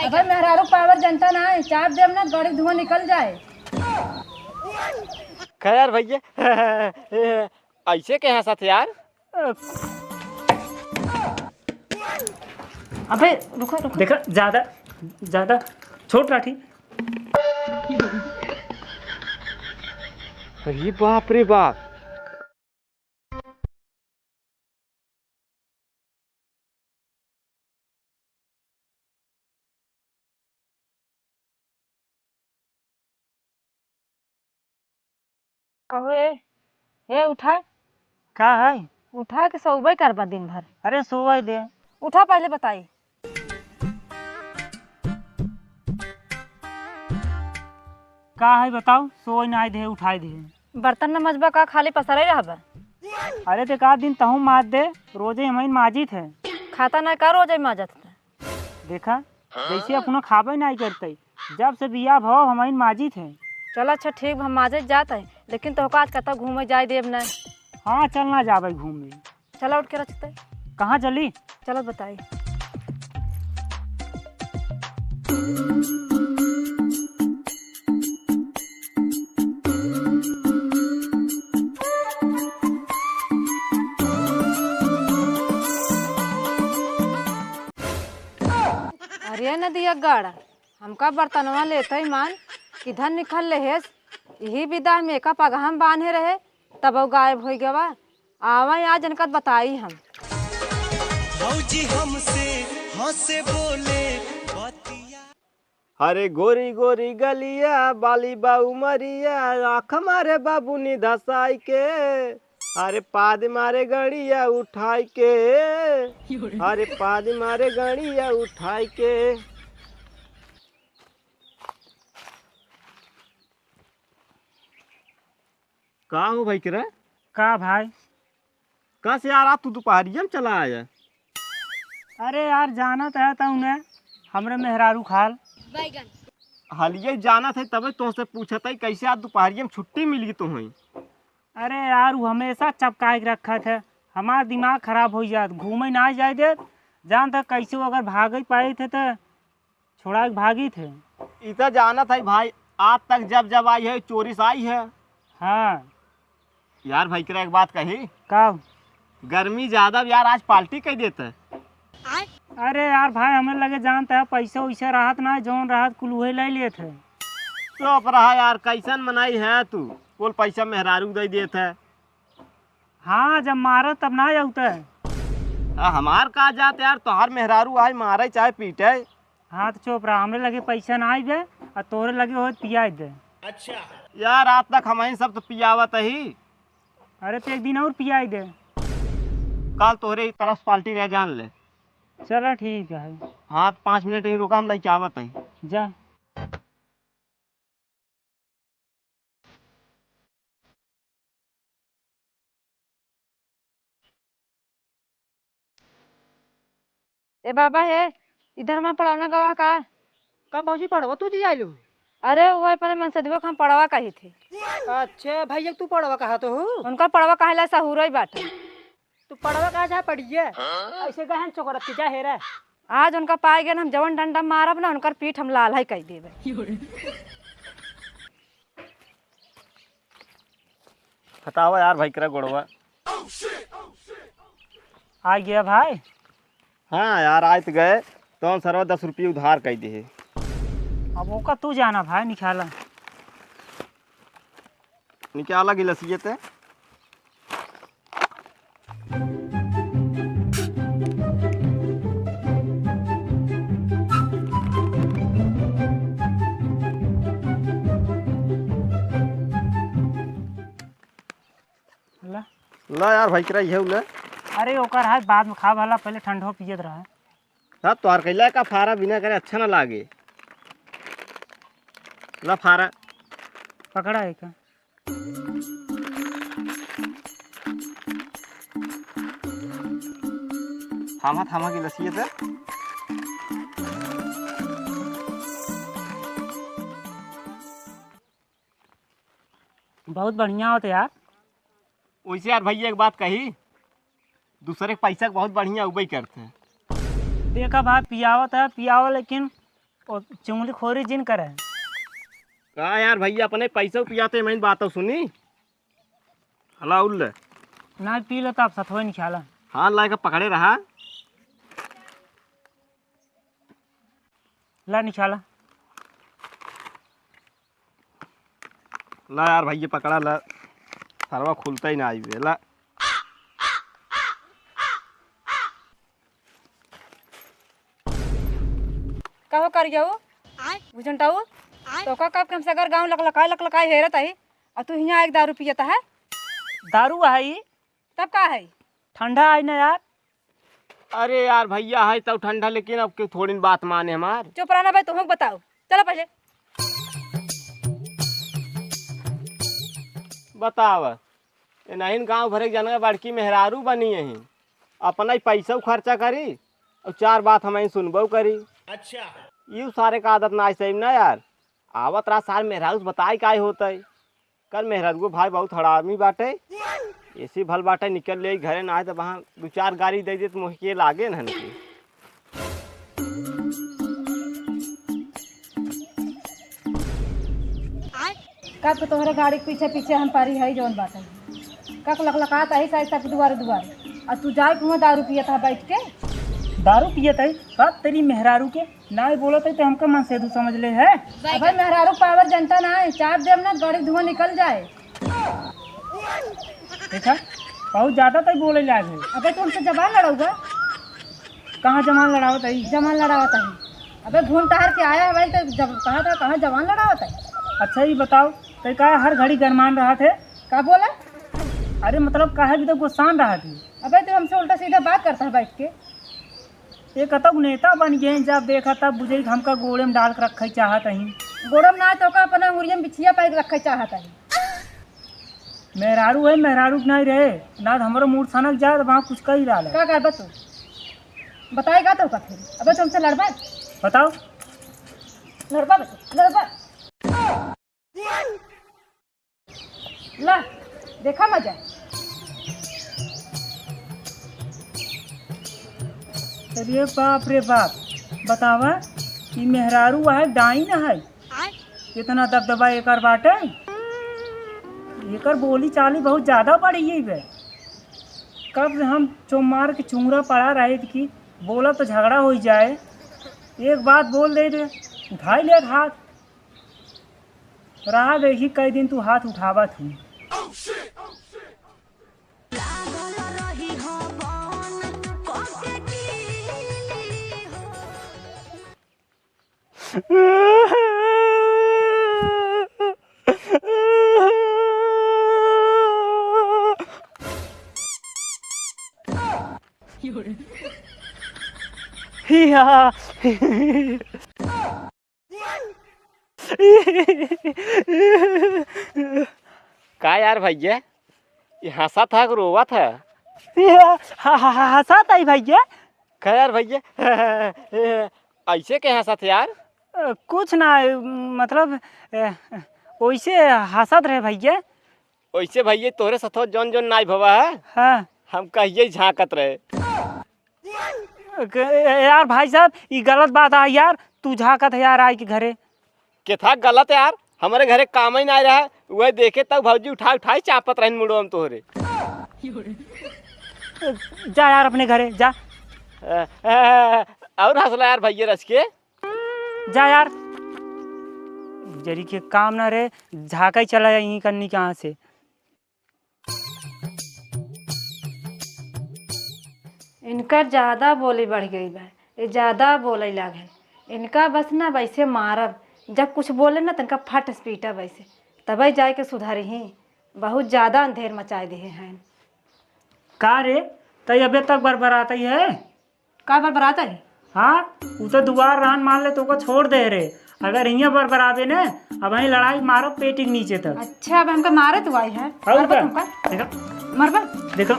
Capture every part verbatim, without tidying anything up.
अबे मेहरारू पावर जनता ना है, चाप देब ना, गाड़ी धुआं निकल जाए। खैर भैया, ऐसे के हंसत यार? अबे रुको, रुको। देखा, ज्यादा, ज्यादा छोट लाठी। अरे बाप रे बाप। कहो ए, ए उठा। का है? उठा के सोवै करबा दिन भर। अरे सोवै दे। उठा पहले बताई। का है बताओ, सोवै नाई दे, उठाई दे। बर्तन न मजबा का, खाली पसरै रहबा? अरे ते का दिन तहूँ माज दे, रोजे हमइन माजित है। खाता ना का रोजे माजत है? देखा, जैसे अपनो खाबे नाई करतै, जब से बियाह भव हमइन माजित है। चल अच्छा ठीक, हम माजे जात है, लेकिन तोहका आज कतौ घूमे जाए देब ना। हाँ, चल ना जाबे घूमे। चला उठ के रचते। कहाँ चली? चलो बताई। अरे नदिया गड़, हमका बर्तनवा लेते ही मान, किधर निकल लेहेस? यही विदा में एका पगहा में बांधे रहे, तब वो गायब होइ गवा। आवा आज इनका बताई हम। भौजी हमसे हंसे बोले बतिया। अरे गोरी गोरी गलिया, बाली बा उमरिया, आँख मारे बाबूनी धसाई के। अरे पाद मारे गड़िया उठाई के, अरे पाद मारे गड़िया उठाई के। का हो भाई केरा? का भाई? कस यार, आज तू दुपहरिया में चला आया? अरे यार, जानत है तू ने, हमरे मेहरारू खाल। हलिये जानत है, तबे तोहसे पूछत है, कैसे आज दुपहरिया में छुट्टी मिली तोहई? अरे यार, वो हमेशा चपकाए के रखत है, हमार दिमाग खराब हो जात, घूमे ना जाए देत। जानत है कैसे वो अगर भागे पाइत है तो छोड़ा के भागित है। ई त जानत है भाई, आज तक जब जब आई है, चोरी से आई है। हाँ। यार भाई, केरा एक बात कही। का? गर्मी ज्यादा बा यार, आज पार्टी कई देत है। अरे यार भाई, हमरे लगे जानत है, पैसा वैसा रहत ना, जौन रहत कुल उहे ले लेत है। चुप रहा यार, कैसन मनई है तू, कुल पैसा मेहरारू दे देत है। हाँ, जब मारे तब ना अउते। आ, हमार का जात यार, तोहार मेहरारू आई मारे चाहे पीटे। हाँ, तो चुप रहा, हमरे लगे पैसा ना आइबे, आ तोहरे लगे होत पियाई दे। अच्छा। यार, आज तक हमही सब तो पियावत ही। अरे, तो एक दिन और पियाई दे। काल तोहरे ही तरफ से पार्टी रहे, जान ले। चला, ठीक है। हाँ, तो पाँच मिनट ही रुका, हम लइके आवत ही। जा। ए बाबा हे, इधर मा पढ़ौना गवा का? का भौजी पढ़वा तू जी आइलू? अरे वो अपने मनसदुआ के हम पढ़वा कही थे। अच्छा भैया तू पढ़वा कहा तो हो? उनका पढ़वा कहे ला सहूरई बाटे। तू पढ़वा कहा जा पढ़िए। हाँ? ऐसे गहन चोकरत की जा हेरा। आज उनका पाए गए हम जवन डंडा मारब ना, उनकर पीठ हम लाल है कह देबे। बतावा यार भाई, केरा गोड़वा। आ गया भाई। हाँ यार, आइत गए, तो हम सरवा दस रुपये उधार कह दे। अब ओका तू जाना भाई, निकाला। निकाला गिलसिए ते। ला। ला यार भाई, केरा इहे ले। अरे ओकर है, बाद में खा भला, पहले ठंडो पियत रहा। हाँ, तोहार कैला का फारा बिना करे अच्छा ना लागे। ला फारा। पकड़ा है का? थामा, थामा गिलसिए ते। बहुत बढ़िया होते यार। वैसे यार भैया एक बात कही, दूसरे के पैसा के बहुत बढ़िया उबई करते हैं। देखा भाई, पियावत है, पियावा, लेकिन ओ, चुंगली खोरी जिन करे। का यार भइया, अपने पैसा पियाते मैं बात सुनी। हला उल्ले। ना पी लो तो आप सथवा निकाला। हाँ, लाइके पकड़े रहा। ला निकाला। ला यार भइया, पकड़ा ला। सरवा खुलता ही ना आई बे, ला। कहो कर जाऊ? आय? बुझंटाऊ? आय? तो का कब के हम सगर गाँव लकलकाय लकलकाय हेरत आई, और तू हियाँ एक दारू पियत है? दारू है ई? तब का है? ठंडा आई ना यार। अरे यार भइया, है तो ठंडा, लेकिन अब के थोड़ी बात माने हमार। चुप रहना भाई, तुमको बताओ। चलो पहले। बताव, ए नहीं गाँव भरे के जाना बड़की मेहरारू बनी यही, अपना ही पैसा खर्चा करी और चार बात हम सुनबो करी। अच्छा। यू सारे का आदत ना सही ना यार। आवत रात सार मेहरारू से बताई काय होता है। कल मेहरारू भाई बहुत हड़ामी बाटे, ऐसी भल बाटे निकल ले घरे ना आए तो वहाँ दो चार गाड़ी दे दे तो मोह के लागे न हनके। कब तो तोहरे गाड़ी के पीछे पीछे हम पारी है जौन बात है। कक लकलकात आई साइड तक दुआरे दुआरे। और तू जाए कुआं दारू पियत है बैठ के। दारू पियत है? बात तेरी मेहरारू के। नाई बोलत है तो हमका मन से तू समझ ले है। अबे मेहरारू पावर जनता ना है, चाप देम ना गाड़ी धुआं निकल जाए। देखा, बहुत ज्यादा तई बोले लाग है। अबे तू हमसे जबान लड़ाऊगा? कहाँ जबान लड़ावत है? जबान लड़ावत है। अबे घूम टहर के आया है भाई, तो जब कहा था कहाँ जबान लड़ावत है? अच्छा ये बताओ, तई का हर घड़ी गरमान रहा थे? का बोला? अरे मतलब काहे भी तो गुस्सान रहा थे? अबे तू हमसे उल्टा सीधा बात करता है बैठ के। ये कतक नेता बन गए हैं, जब देखा तब बुझे कि हमका गोड़े में डाल के रखे चाहत ही। गोड़े में ना तो का अपना अंगुरिया में बिछिया पाई के रखे चाहत ही। मेहरारू है, मेहरारू के नहीं रहे, ना तो हमरो मूड सनक जाए तो वहाँ कुछ कही रहा है। का करबा तू? बताएगा तो का फिर? अबे तुमसे लड़बा? बताओ। लड़बा बे, लड़बा। ला, देखा मजा। अरे बाप रे बाप, बतावा, ई मेहरारू है, डाइन है? आय? इतना दबदबा एकर बाटे, एकर बोली चाली बहुत ज्यादा बढ़ गई बे। कब से हम चोमार के चुंगरा पड़ा रहे कि बोला तो झगड़ा हो जाए, एक बात बोल दे दे, उठाई ले हाथ। रहा देखी कई दिन तू हाथ उठावा थी। हिया। का यार भैया, ये हंसत है कि रोवत है? ये ह-, ह-, ह-, हंसत है भैया। का यार भैया, ऐसे के हंसत है यार? अ, कुछ ना, मतलब, अ, वैसे हंसत रहे भैया। वैसे भैया तोरे साथ जौन जौन नाई भवा है, हाँ। हम कहिए झांकत रहे। क-, यार भाई साहब, ई गलत बात आ यार, तू झांकत है यार आई के घरे। के था गलत यार, हमारे घरे काम ही ना रहा, वह देखे तब भौजी उठा उठाई चापत रहन मुड़ो हम तोहरे। जा यार अपने घरे, जा। अ, अ, और हंसला यार भैया रच के। जा यार, जरी के काम ना रहे, झांका ही चला यहीं करनी के यहाँ से। इनकर ज्यादा बोली बढ़ गई बा, ये ज्यादा बोले लागे। इनका बस ना वैसे मारब, जब कुछ बोले ना तनका फट से पीटब वैसे, तबे जाए के सुधरी ही। बहुत ज्यादा अंधेर मचाए दिए हैं। का रे, तई अबे तक बरबरात ही है? का बरबरात है? हाँ, उ तो दुआर रहन मान ले, तोको छोड़ दे रे। अगर हियाँ बरबराबे ने, अब वहीं लड़ाई मारो पेटी के नीचे तक। अच्छा, अब हमका मारे तू आई है? और मरबा का? तुमका? देखा। मरबा? देखा।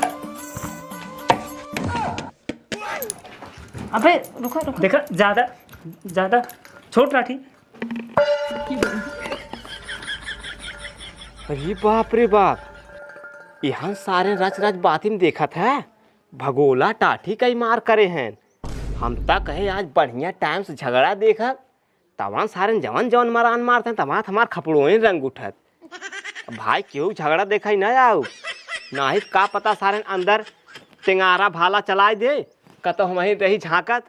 अबे, रुको, रुको। देखा, ज्यादा, ज्यादा छोट लाठी। अरे बाप रे बाप, यहाँ सारे रच रच बातिन देखत है। भगोला टाठी कई मार करे हैं। हम त कहे आज बढ़िया टाइम से झगड़ा देखब, तवान सारेन जवन जवन मरान मारते हैं, तवान हमार खपड़ोइन रंग उठत। भाई, केहू झगड़ा देखा ही ना आऊ, नाही का पता सारेन अंदर टेंगारा भाला चलाए दे, कतो हम वहीं रही झांकत,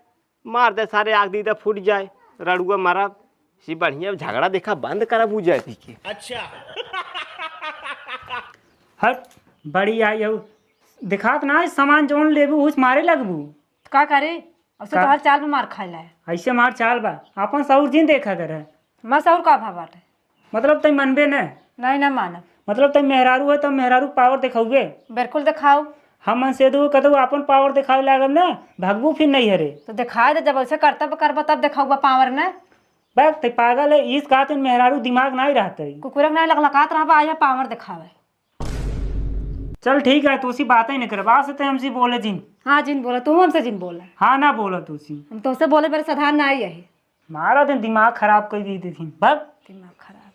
मार दे सारे, आग दी तो फूट जाए, रड़ुआ मरब। सी बढ़िया झगड़ा देखा बंद करब उ जाति के। अच्छा। हट, बड़ी आई हऊ, दिखात ना है सामान जौन लेबू उस मारे लगबू। तो का करे, अब से का? तोहर चाल पे मार खाए लाए। ऐसे मार चाल बा, आपन सौर जिन देखा कर। मैं सौर का भा बाटे? मतलब तई मनबे न? नहीं, ना मानब। मतलब तई मेहरारू है तो मेहरारू पावर दिखाउबे? बिल्कुल दिखाओ। हम मन से दू कतऊ आपन पावर दिखावे लागब ना, भगबू फिर नहीं हरे। तो दिखाए दे, जब ऐसे कर्तव्य करबा तब दिखाउबा पावर न। बक, तई पागल है, इस कहते मेहरारू दिमाग नहीं रहता है। कुकुरक नहीं लकलकात रहबा, आया पावर दिखावे। चल ठीक है, तू सी बातें नहीं करब, आज से तई हमसे बोले जिन। हाँ जिन बोला, तू हमसे जिन बोला। हाँ ना बोला तू सी। हम तोसे बोले बड़े साधारण ना आई है। मारा दिन दिमाग खराब कर दी थी, भग। दिमाग खराब।